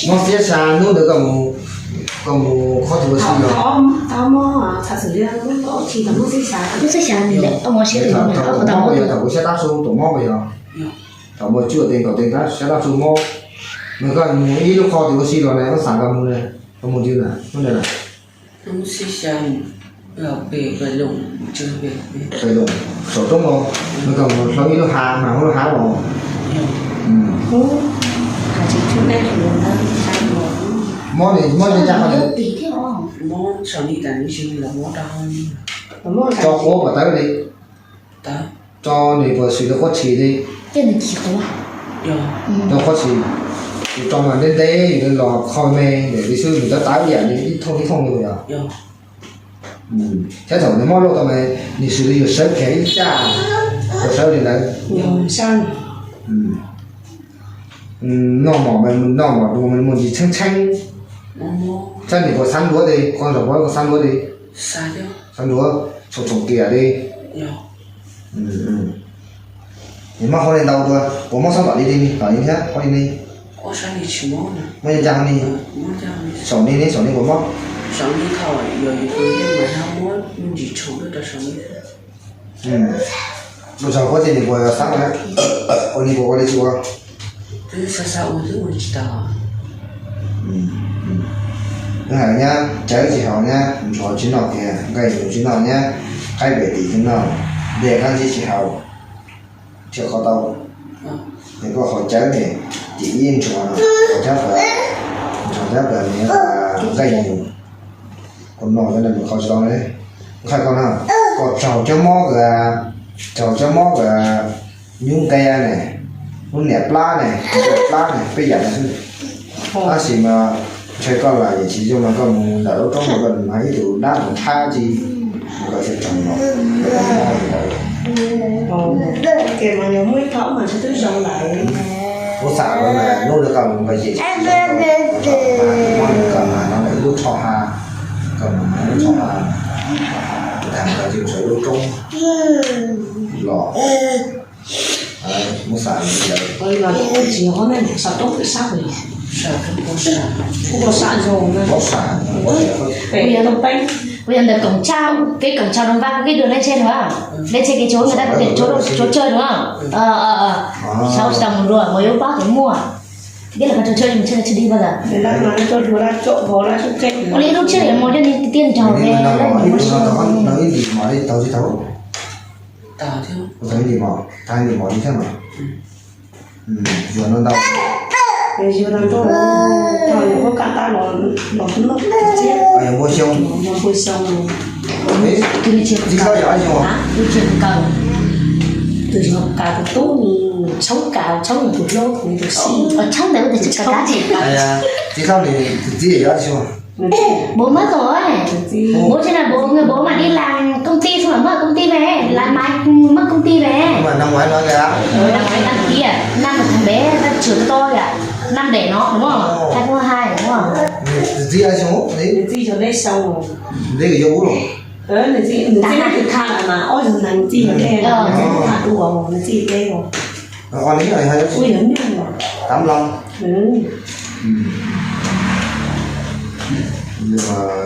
Mob siab sa hnub ntawd koj mus, koj mus khob txiv ua si los? Mob siab sa, thaum kuv siab tab su tus mob ko yog, thaum muaj cuaj teev kaum teev tab siab tab su mob, nws koj mus ib lub khob txiv ua si los na, koj xav koj mus na, koj mus twg na, hnub ntawd na? Pem Loos, saum roob no, nws koj mus hloov ib lub hav mas hauv lub hav los. Mob, mob ncaj qha, tso quav puas tawv li, tso nws puas swm rau quav tshis li, rau quav tshis, yus rau mas ntev ntev yus los kho me ntawm li xwb, nws tawv tawv ib yam li ib thooj ib thooj li yog. Thiab thaum nws mob loj tau mas nws swm li yus sawv kiag ib caj, yus sawv li ntawd. Noj mov, noj mov dua mus ntsis tsheeb tsheeb. Saib nws puas xav ntuav li, koj zaum puas koj xav ntuav li, xav ntuav tshoo tshoo kiag li. Nws mob qhov li ntau dua, puas mob xob tom li li, tom li thiab qhov li li? Mob ncaj qha li. Saum li li, saum li puas mob? Lub tsho huab tib nws puas xav ua, ua li puas ua li tsis ua? Wb hais nyab, cawv tsis haus nyab, ntsuag tsis noj kiag, nqaij nus tsis noj nyab, qaib pem tim tsis noj, dej qab ntsib tsis haus, thiaj kho tau. Es koj haus cawv ne, tim ib ntsuag no, haus cawv pem, ntsuag cawv pem nws nqaij nus, koj noj cov no nws kho tsis tau ne. Nqaij koj no, koj tsaug cov mob, tsaug cov mob nyuj nqe ne, lub niam plab ne, plab ne, peb yam no xwb. Tab sis mas ntshe koj lam yam tsis zoo mas koj mus ntawm lub roob mas koj mus hais ib tug dab mus thab tsis, koj thiaj tsaug no. Ua xam lawm mas hnub no koj mus koj ces tsis tsaug no, koj mas no lawm ib lub tsho ha, koj mas no lub tsho ha, tas koj mus sawv lub roob los. Muab xam li ntawd. Tsis yog qhov nej xav toob pem sab pem, kuv xav zoo na. Kuv yog tau peeb, kuv yog ntawm koom tsaj, kev koom tsaj rau npab kuv kev dua lej tsheb no, lej tsheb kev tsheb ntawd kuv tias tsuav tsawg no. Saib tsis tau mus dua mas yuav pab kuv muaj. Dej los qhov tso tsawg mus tsawg tsis dig pab tas. Ua li lub tsheb yog mus coj ni tiaj nrog ve lawm mus si. Tau tsis tau? Tau thiab. Kuv tau ib ntim mov, tau ib ntim mov li thiab mas. Yuav no ntau. Yuav no ntau, thaum yuav muab kam tab los, los noj tsiab. Yuav npua xyoo. Yuav npua xyoo. Txiv hlob yog dab tsi os? Tus yog kav tus tub, tshoob kav tshoob tus hlob tus xib. Tshoob ntawd tus tsis kav. Txiv hlob nws tus txiv yog dab tsi os? Bố mất rồi. Bố thế là bố, người bố mà đi làm công ty, xong rồi mất công ty về, làm mai mất công ty về. Mà năm ngoái nói kìa. Ừ, năm ngoái đăng ký à? Năm mà thằng bé nó chửi tôi à? Năm đẻ nó đúng không? Ồ. Hai không hai hai đúng không? Nws txiv yog dab tsi? Nws txiv yog Lej Xyooj. Nws txiv yog ub los? Nws txiv, nws txiv nws tham lawm mas, ob yog nws txiv yog Lej, nws txiv tham dua, nws txiv Lej os. Ua li, ua li, tám lăm.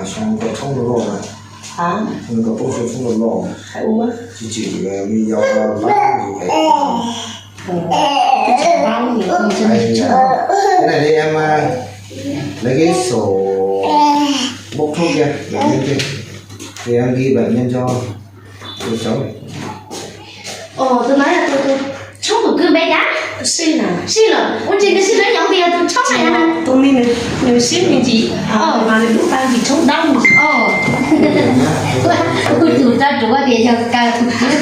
Xyoo kom tshoob loj loj na. Xyoo kom poob xyoo tshoob loj loj. Tsis tsim li yau pab zus es. Cái này để em, à, lấy cái sổ bốc thuốc kia, để em ghi, để em ghi bệnh nhân cho. Tus tshoob. Ồ, tôi nói là tôi, tôi tshoob tus kwv bé cá. Sij lawm. Sij lawm. Ua cas nws sij lawm nyob vim tus tshoob này hả? Tus này nws, nws siab me ntsis, mas nws lub tag nws tshoob dawb me ntsis. Tus tau rau tias yog kaw tus kwv.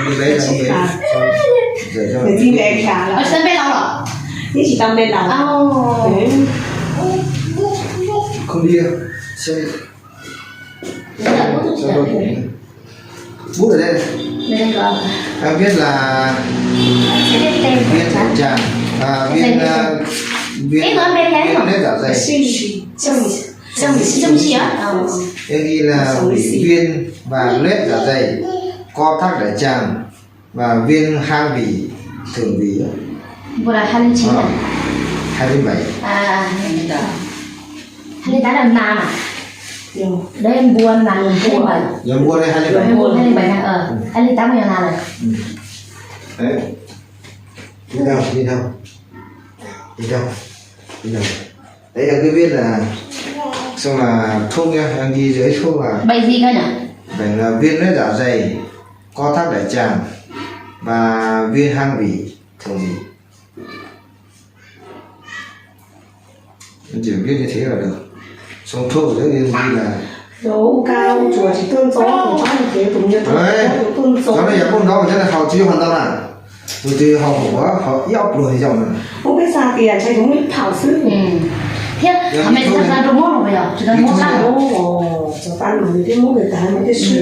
Nws txiv npe Kav lawm. Nws txiv npe Kav lawm. Nws tsis tau npe Daus. Không đi. Bút ở đây. Đây có. Em viết là Viết Đại Tràng. À, Viết, à, Viết, Viết Loét Dạ Dày. Em ghi là Ủy Viên và Loét Dạ Dày, co thắt đại tràng. Và viên hương vị thơm vị. Mbuo lawv hais li ntsis na. Hais li ntawd. Hais li ntawd na. Dej mbuo na, hais li ntawd. Yog mbuo ne hais li ntawd. Mbuo hais li ntawd na, hais li ntawd mus yog na lawm. Đi đâu, đi đâu? Đi đâu? Đấy là cái viết là, xong là thuốc nhá, em ghi dưới thuốc là bệnh gì cơ nhỉ? Bệnh là viêm loét dạ dày, co thắt đại tràng và viêm hang vị, thường thì em chỉ viết như thế là được. Xong thuốc của em ghi là Dấu cao chùa chỉ tuân số của bác một tiếng cũng như tuân số của tuân số. Sau đó giờ con đó cái này họ chưa hoàn toàn à. Tus twg haus hauv, haus ib ob pluag yog na. Ua peb xav tias ntshai tus muaj ib thaum xwb. Thiab thaum me tsis tau rau muab los yog tsis tau muab qab. Txog pab no nws thiaj muab nws tas, muab thiaj swb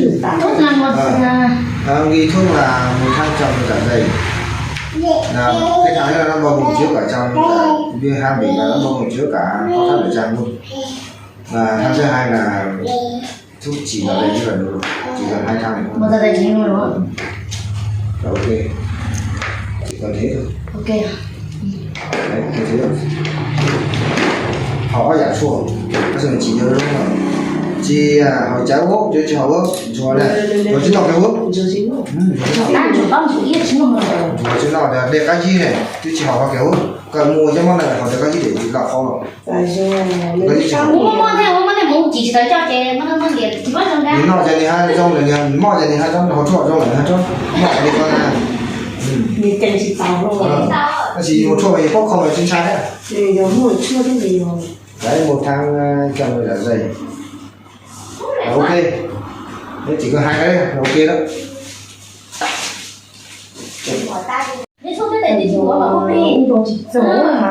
nws tas. Nghi thuốc là một tháng trong dạ dày. Là cái tháng đó nó bao gồm chứa cả trong, viêm hang vị là nó bao gồm chứa cả co thắt đại tràng luôn. Và tháng thứ hai là thuốc chỉ là đây chứ là đủ rồi. Chỉ cần hai tháng này thôi. Một giờ tài chính luôn đúng không? Rồi, ok. Chỉ cần thế thôi. Ok. Đấy, như thế rồi. Họ có giả sua. Có sự chỉ nhớ đúng không? Chỉ, à, họ cháo ốp, chứ họ ốp, chùa này. Rồi chứ nọ cái ốp. Ừ, rồi chứ nọ. Ăn chủ công chủ业chứ không rồi. Rồi chứ nọ, đây, đây cái gì này, chứ chỉ họ có cái ốp. Cần mua chứ món này, họ sẽ có gì để lọc kho rồi. Ua muaj thiab, ua muaj thiab, mus tsis tsis tau coj ces muab muab liam tsis muab zoo dab. Nws noj ces nws haj zoo lawm, nws moj ces nws haj zoo, nws haus tshuaj zoo lawm nws haj zoo. Moj li ko na. Nws ceem tsis tau. Tab sis mus tshuaj mas yus paub kho mas tsis ntshai. Yus muaj tshuaj thiab ces yus. Đấy, một tháng, ờ, cho người dạ dày. Là ok. Nếu chỉ có hai cái đấy là ok đó.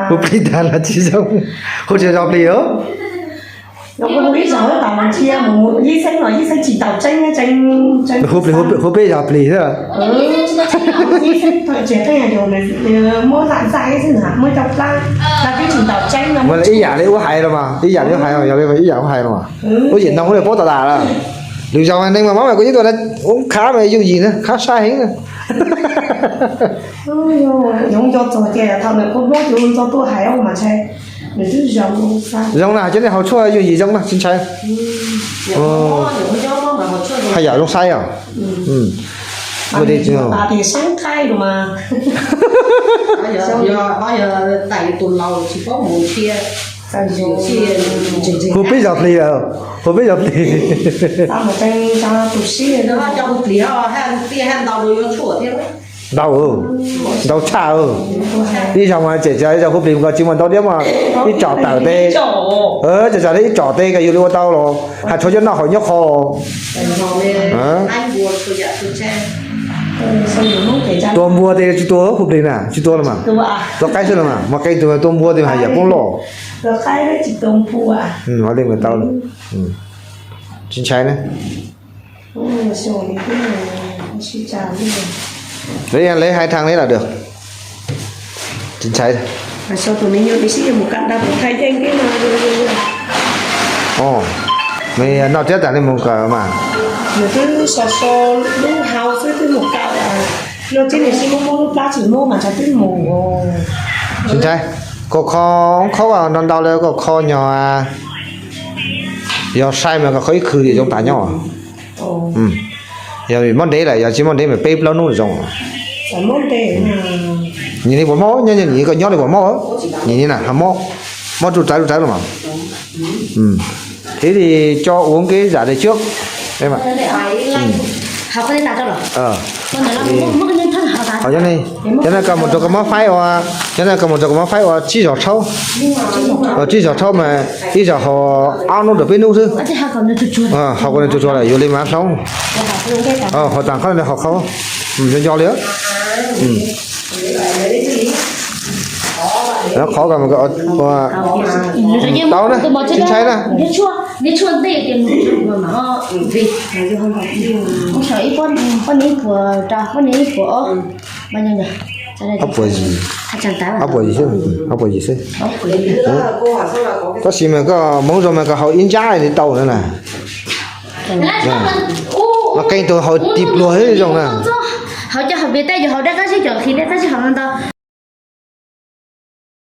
Hub plig tag los tsis zoo. Hub tsis zoo plig os. Hub plig, hub plig zog plig xwb. Mas ib yam li ub hais los mas, ib yam li ub hais los, yog li ib yam ub hais los mas. Ub yam no ub li paub tas tas lawm. Lwm zaus neeg mas mob mas kuv yeej tuaj ua khab mas yooj yim na, khab sai heev na. Zoo na, cov neeg haus tshuaj yooj yim zoo na, tsis ntshai. Haj yam zoo saib os. Hu peb zog plig, hu peb zog plig. Ntau, ntau tshaj. Ib zaug mas tseem tsam ib zaug hu plig ko tsis muaj ntau diab mas ib tsom tawm teb. Tseem tsam ib tsom teb ko yus li ua tau los hais tshuav cov noj hauv nyob qhov. Tua npua tej tsis tua hu plig na, tsis tua los mas. Tua qaib xwb los mas, mas qee tus tua npua tej haj yam poob loj. Ua li mas tau. Tsis ntshai na. Lawv hais thaj li los dab. Tsis ntshai. Noj thiab tas li mus kawm mas. Tsis ntshai. Koj kho, kho ntau ntau li koj kho nyog yog sai mas koj kho ib khw zoo tas nyob. Yog mob ntev lawm, yog tsis mob ntev mas peb plaub hnub zoo. Nim li puas mob, nyob nyob nim koj nyob li puas mob, nim li na ho mob, mob rub rawv rub rawv los mas. Thiab li cov uas kev zam li cub. Cov no koj mus rau koj muab faib ua, cov no koj mus rau koj muab faib ua tsib zaug thaub. Tsib zaug thaub mas ib zaug haus ob hnub rau peb hnub xwb. Haus kom nws tsuag tsuag lawm yuav li mas hloov. Haus tas qhov no haus qhov nco nco li. Qhov ko tau na, tsis ntshai na. Ob puas yim, ob puas yim xwb, ob puas yim xwb. Tab sis mas koj hmoov zoo mas koj haus ib ntsab li tau na na. Mas qee tus haus tib pluag zoo na. Hauv cov hauv pes tab yog hauv dej qab zib, cov qhib dej qab zib hauv no ntag.